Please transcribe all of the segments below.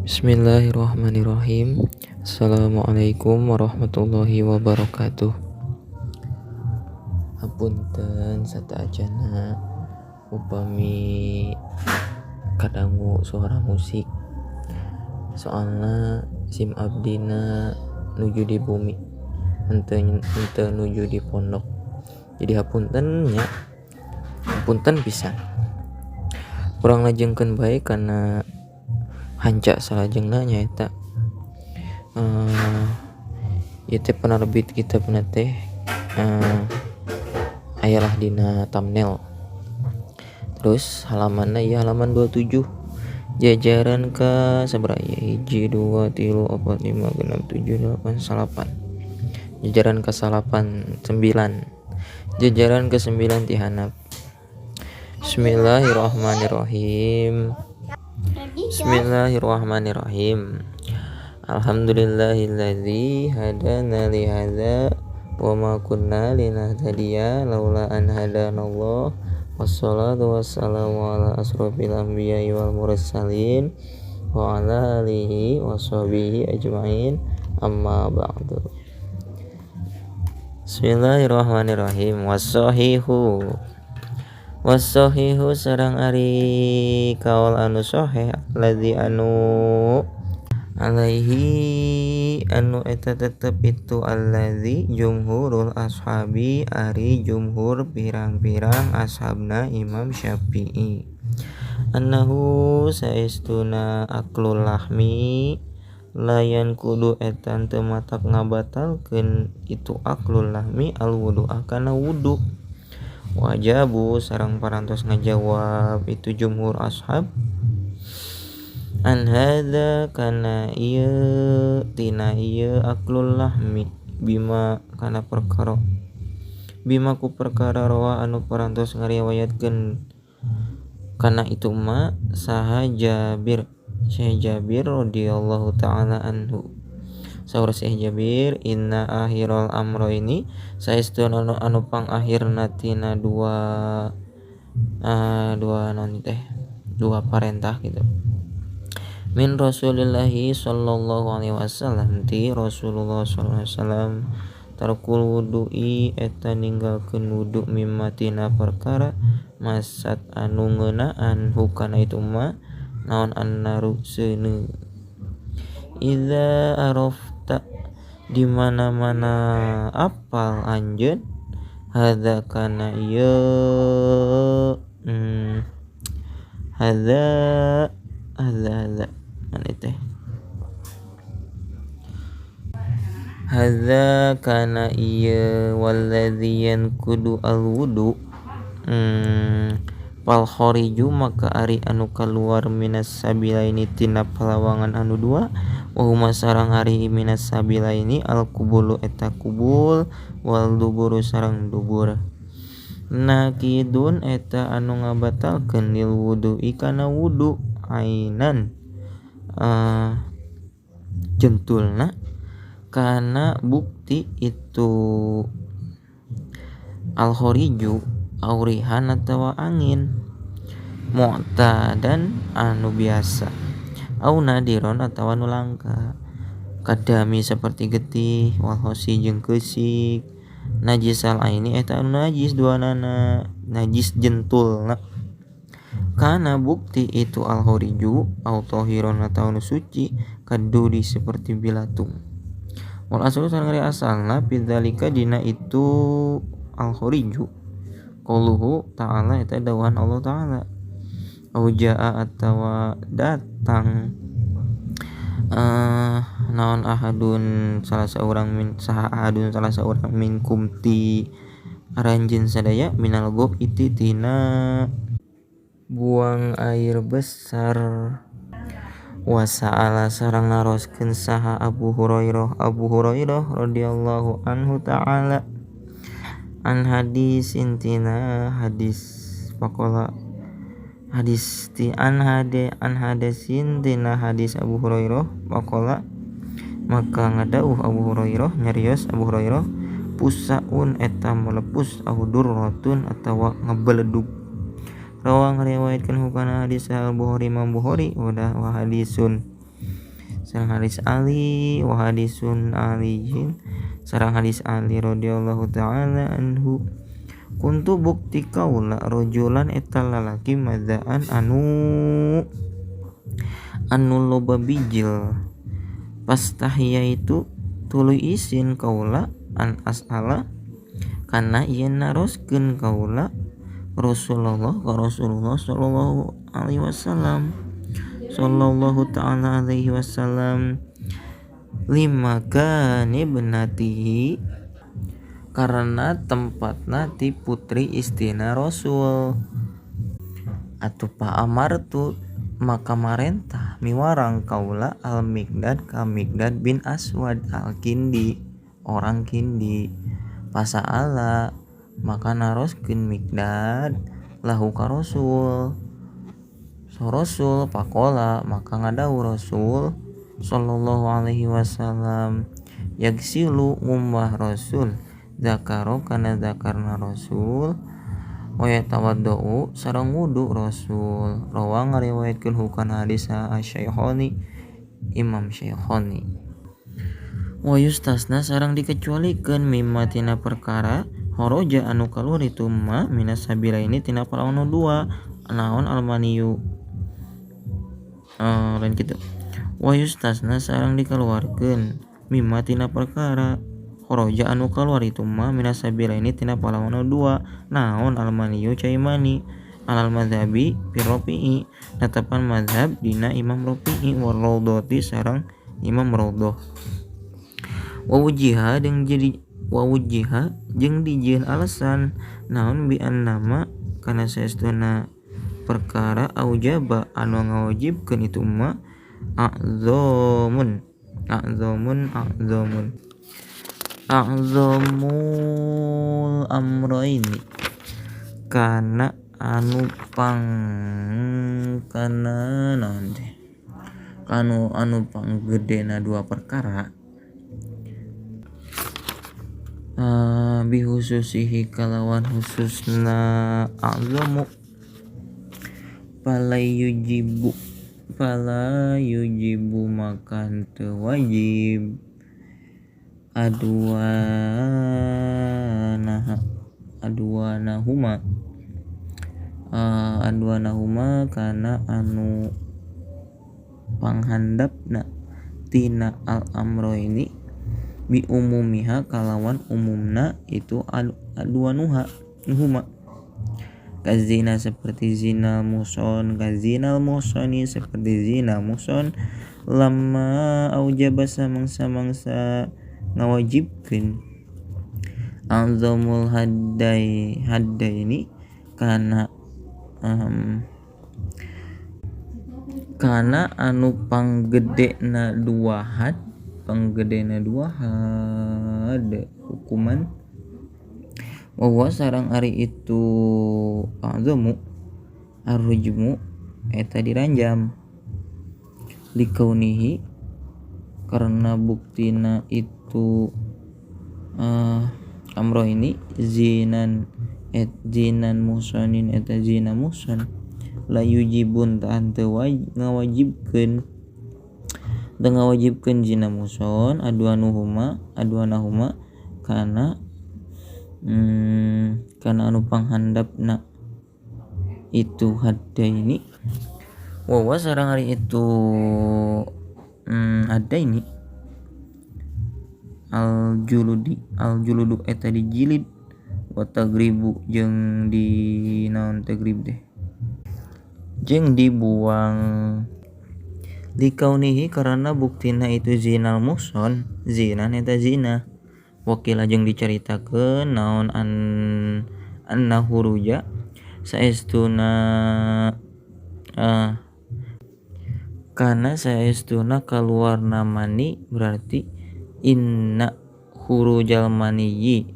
Bismillahirrahmanirrahim. Assalamualaikum warahmatullahi wabarakatuh. Hapunten sataacana upami kadangu suara musik, soalna sim abdina nuju di bumi, henteu nuju di pondok. Jadi hapunten nya, hapunten pisan. Urang lajengkeun bae kana hanca salajengna nyaeta ieu teh penerbit kitabna teh aya lah dina thumbnail. Terus halamanna ieu halaman 27, jajaran ka sabaraha ieu, 1 2 3 4 5 6 7 8 9, jajaran ka 9, jajaran ke 9 ti handap. Bismillahirrahmanirrahim. Bismillahirrahmanirrahim. Alhamdulillahilladzi hadana li hadza wa ma kunna linahtadiya laula an hadanallah. Wassalatu wassalamu ala asrofil anbiya'i wal mursalin wa ala alihi washabihi ajmain. Amma ba'du. Bismillahirrahmanirrahim. Wasahihu wasahihu sareng ari kaul anu sahih, alladzi anu alaihi anu eta tetep itu alladzi jumhurul ashabi, ari jumhur pirang-pirang ashabna Imam Syafi'i, annahu saestuna aklul lahmi layan kudu eta teu matak ngabatalkeun itu aklul lahmi al wudu kana wudu. Wajabu sareng parantos ngajawab itu jumhur ashab an hadza kana ieu tina ieu aklul lahmi bima kana perkara, bima ku perkara rawa anu parantos ngariwayatkeun kana itu ma saha Jabir, Syekh Jabir radhiyallahu taala anhu. Saur Syekh Jabir, inna akhirul amroini saestuna anu pangakhirna tina dua dua naon teh, dua parentah gitu, min Rasulillahi sallallahu alaihi wasallam ti Rasulullah sallallahu alaihi wasallam, tarkul wudu'i eta ninggalkeun wudu mimma tina perkara masat anu ngeunaan hukana itu ma naon annaru seuneu. Iza arafta di mana-mana apal anjeun hadza kana ieu hadza hadza hadza mana teh hadza kana ieu walladzi yankudu alwudu fal khariju maka ari anu kaluar minas sabilaini tina palawangan anu dua, wa huma sareng ari minas sabilaini al kubulu eta kubul wal duburu sareng dubur. Nakidun eta anu ngabatalkeun lil wudu'i kana wudu ainan jentulna kana bukti itu al khariju aurihan atawa angin mu'tadan anu biasa au nadiron atawa nu langka, kadami seperti getih wal hosi jeung keusik, najisal aini eta anu najis duanana, najis jentulna. Kana bukti itu al khariju au tahiron atawa nu suci kaduri seperti bilatung. Wal aslu sareng ari asalna bidzalika dina itu al khariju qauluhu ta'ala eta dawuhan Allah ta'ala, au jaa atawa datang naon ahadun salah saurang min saha ahadun salah saurang minkum ti aranjeun sadaya minal ghaiti tina buang air besar. Wasa'ala sareng naroskeun saha Abu Hurairah, Abu Hurairah radhiyallahu anhu ta'ala an hadisin tina hadis faqala hadis ti an hade an hadisin tina hadis Abu Hurairah faqala maka ngadauh Abu Hurairah nyarios Abu Hurairah pusaun eta melepus au durratun atawa ngebeledug. Rawa ngariwayatkeun hukana hadis Al Bukhari Imam Bukhari udah wa hadisun sareng hadis Ali wa hadisun Aliyin sareng hadis Ali radhiyallahu ta'ala anhu kuntu bukti kaula rajulan eta lalaki madzaan anu loba bijil pastahia itu tuluy isin kaula an as'ala kana yen naroskeun kaula Rasulullah ka Rasulullah sallallahu alaihi wasallam sallallahu ta'ala alaihi wasallam lima kani benatihi karena tempatna ti putri istina Rasul atuh pa amartu maka marentah miwarang kaula al Miqdad ka Miqdad bin Aswad al Kindi orang Kindi pasaala maka naroskeun Miqdad lahu ka Rasul so Rasul pakola maka ngadawuh Rasul sallallahu alaihi wasallam yagsilu ngumbah Rasul zakaro kana zakarna Rasul wa yatawaddau sareng wudu Rasul rawa ngariwayatkeun hukana hadis Asy-Syaikhoni Imam Syaikhoni wa yustasna sareng dikecualikeun mimma tina perkara horoja anu kaluar itu ma minas sabilaini tina palawan dua naon almaniyu lain kitu wa yustasna sareng dikeluarkeun mimma tina perkara horoja anu kaluar itu ma minas sabilaini tina palawan dua naon almaniyu cai mani alal mazhabi fi Rafi'i natapan mazhab dina Imam Rafi'i wa Raudhati sareng Imam Raudhah wa wujiha jeung jadi wa wujiha jeung dijieun alasan naon bi annama kana saestuna perkara aujaba anu ngawajibkeun itu ma a'zamun a'zamun a'zamun a'zamul amroini kana anu pang kana naon teh kanu anu panggedena dua perkara bihususihi kalawan khususna a'zamu fala yujibu makan teu wajib aduanahuma aduanahuma kana anu panghandapna tina al amroini bi umumiha kalawan umumna itu aduanuha nuhuma kazina seperti zina muson kazinal musoni seperti zina muson lama aujaba samangsa-mangsa ngawajibkeun azamul haddaini kana kana anu panggedena dua had hukuman wa sareng ari itu azamu arrujmu eta diranjam likaunihi karena buktina itu amro ini zinan et zinan muhsanin eta zina muhsan la yujibun ta'an teu ngawajibkeun zina muhsan aduanahuma kana kana anu panghandapna itu haddaini wa sareng ari itu haddaini al juludu eta dijilid wa tagribu jeung di naon tagrib deh jeung dibuang likaunihi karena buktina itu zinal muhson zina eta zina wakila jeung dicaritakeun naon anna huruja saestuna kana saestuna kaluarna mani berarti inna hurujal maniyi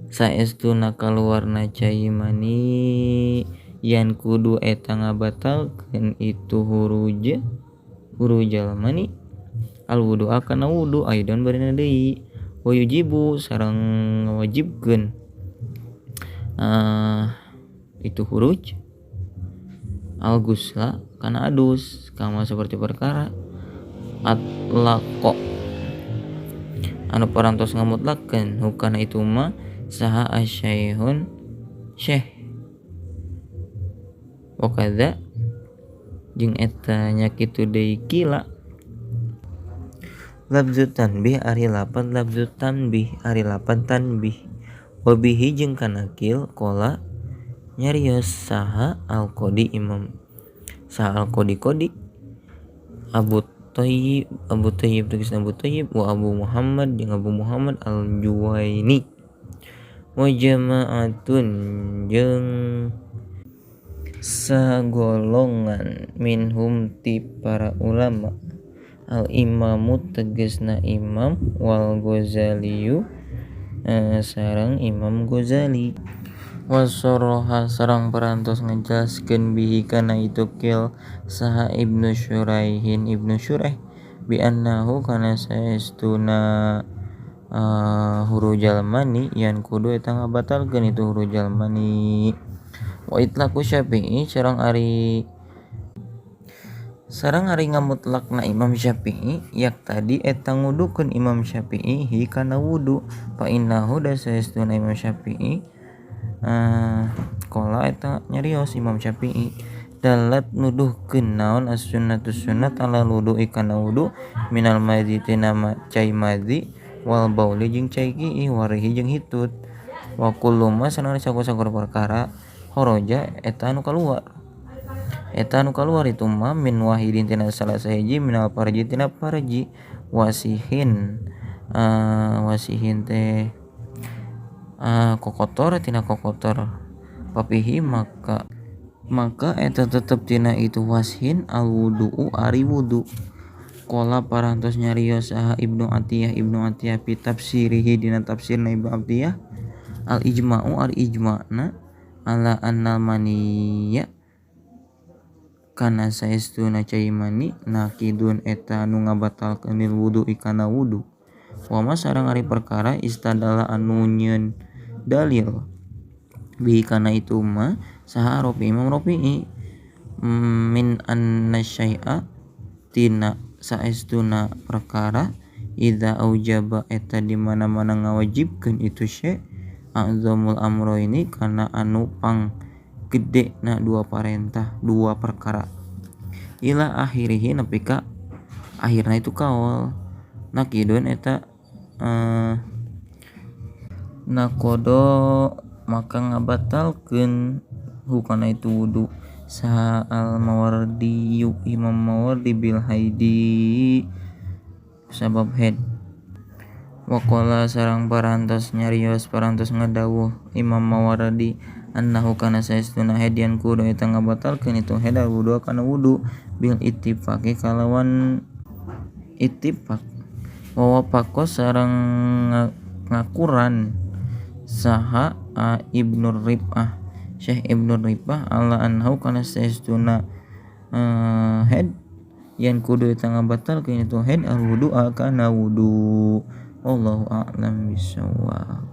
saestuna kaluarna cai mani yan kudu eta ngabatalkeun itu hurujal mani al wudu kana wudu aidon barina deui wa yujibu sareng ngawajibkeun itu huruj al gusla kana adus kama seperti perkara Atlaqo anu parantos ngamutlakeun hukana itu ma saha asyaihun syekh wa kadza jeung eta nya kitu deui kila lafzu tanbih ari lapan lafzu tanbih ari lapan tanbih wa bihi jeung kana kil qala nyarios saha al-qadi imam saha al-qadi qadi Abu Thayyib tegas Abu Thayyib wa Abu Muhammad jeung Abu Muhammad al-Juwaini wa jama'atun jeung sagolongan minhum ti para ulama al-imamu tegasna imam wal Ghazaliyu sareng Imam Ghazali wasoroha sareng parantos ngajelaskeun bihi kana itu kil saha Ibnu Syuraihin Ibnu Syuraih bi annahu kana saestuna hurujal mani yan kudu eta ngabatalkeun itu hurujal mani wa itlaqu Syafi'i sareng ari ngamutlakna Imam Syafi'i yak tadi eta ngudukeun Imam Syafi'i hi kana wudu fa innahu da saestuna Imam Syafi'i qala eta nyarios Imam Syafi'i dalat nuduhkeun naon as-sunnatu sunnat ala wudu'i kana wudu minal madzi tina cai madzi wal bauli jeung cai kiih warihi jeung hitut wa kullu ma sanana sakur-sakur perkara kharaja eta anu kaluar itu ma min wahidin tina salah sahiji minal farji tina farji wasihin wasihin teh kokotor tina kokotor papihi maka eta tetep tina itu washin al wudu'u ari wudu qala parantos nyarios saha Ibnu Atiyah fi tafsirihi dina tafsirna Ibnu Atiyah al ijma'u al ijma'na ala annal maniyya kana saestuna cai mani nakidun eta anu ngabatalkeun lil wudu'i kana wudu wa ma sareng ari perkara istadala anu nyeun dalil bi kana itu ma saha Rafi Imam Rafi'i min anna syai'a tina saestuna perkara idza aujaba eta di mana-mana ngawajibkeun itu syai' a'zamul amroini kana anu pang gede na dua parentah dua perkara ila akhirihi nepi ka akhirna itu kaol nakidun eta nakodo maka ngabatalkeun hukana itu wudu saha al mawardi Imam Mawardi bil haidi sabab head waqala sareng parantos nyarios parantos ngadawuh Imam Mawardi annahu kana saestuna head yan kudu eta ngabatalkeun itu head al wudu kana wudu bil ittifaqi kalawan ittifaq wa wafaqo sareng ngakuran saha Ibnu Rif'ah Syekh Ibnu Rif'ah ala annahu kana saestuna head yan kudu eta ngabatalkeun itu head al wudu kana wudu. Wallahu a'lam bishawab.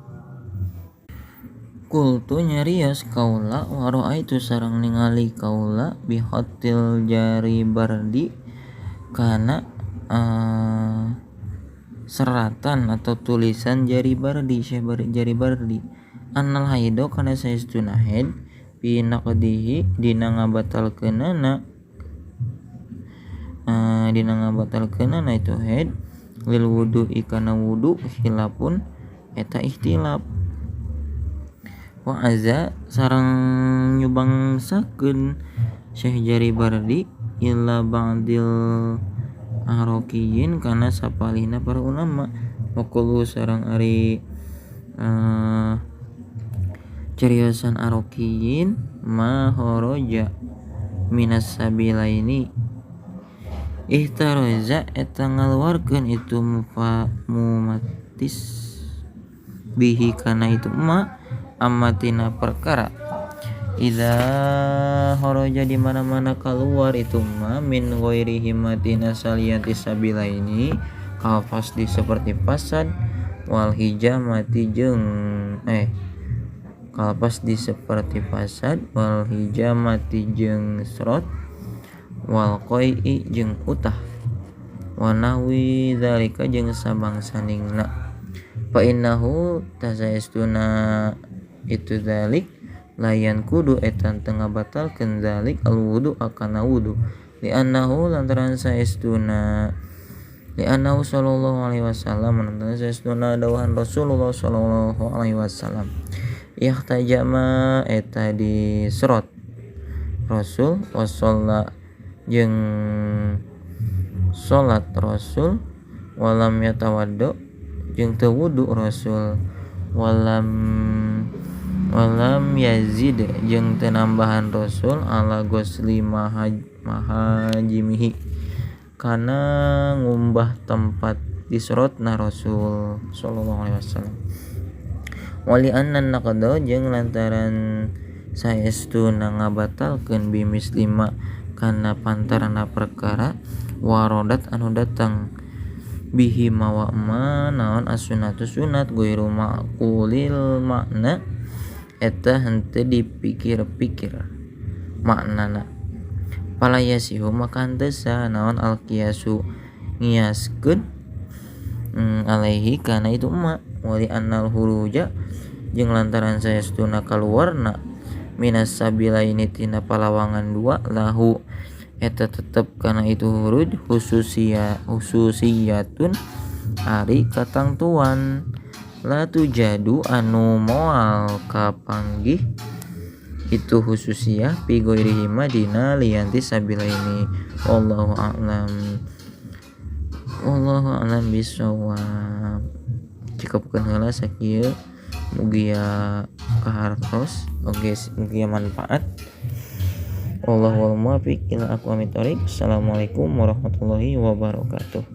Qultu nyarios kaula wa ra'aitu sareng ningali kaula bi khatil jari bardi kana seratan atau tulisan jari bardi Syekh jari bardi annal haido kana saestuna haid bi naqdihi dina ngabatalkeunana itu haid lil wudu'i kana wudu khilafun eta ikhtilaf wa aza sareng nyubangsakeun Syekh Jari Bardi ila ba'dil ahrokiyin kana sapalihna para ulama wa qulu sareng ari cariosan arokiyin ma kharaja minas sabilaini ihtaraza eta ngaluarkeun itu mumatis bihi kana itu ma amatina perkara idza kharaja di mana-mana keluar itu ma min ghairi himatina saliyati sabilaini kal fasdi seperti fasad wal hijamati jeung kal fasdi seperti fasad wal hijamati jeung srot wal qai'i jeung utah Wa nahwi dzalika jeung sabangsaningna fa innahu tasaestuna itu dzalik layan kudu eta teu ngabatalkeun dzalik al wudu akana wudu li'annahu lantaran saestuna li'annahu sallallahu alaihi wasallam lantaran saestuna dawuhan Rasulullah sallallahu alaihi wasallam ihtajama eta diserot Rasul wa shalla jeung salat Rasul walam yatawaddo jeung teu wudu Rasul walam yazid jeung teu nambahan Rasul ala ghusli mahajimihi kana ngumbah tempat disorotna Rasul sallallahu alaihi wasallam wali anna naqda jeung lantaran saestuna ngabatalkeun bimislima kana pantarana perkara warodat anu datang bihi mawa ma naon as-sunnatu sunat ghairu ma'qulil makna eta henteu dipikir-pikir maknana pala yasihu maka henteu sah naon al-qiyasu ngiaskeun alaihi kana itu ma wali annal huruja jeung lantaran saestuna kaluarna minas sabilaini tina palawangan dua lahu eta tetep kana itu huruj khususiyatun ari katangtuan la tujadu anu moal kapanggih itu khususiyah fi ghairihi dina lianti sabilaini wallahu a'lam wallahu a'lam bissawab. Cekapkeun heula sakieu mugia kahartos oge mugia manfaat. Wallahul muwaffiq ila aqwamit thoriq. Assalamualaikum warahmatullahi wabarakatuh.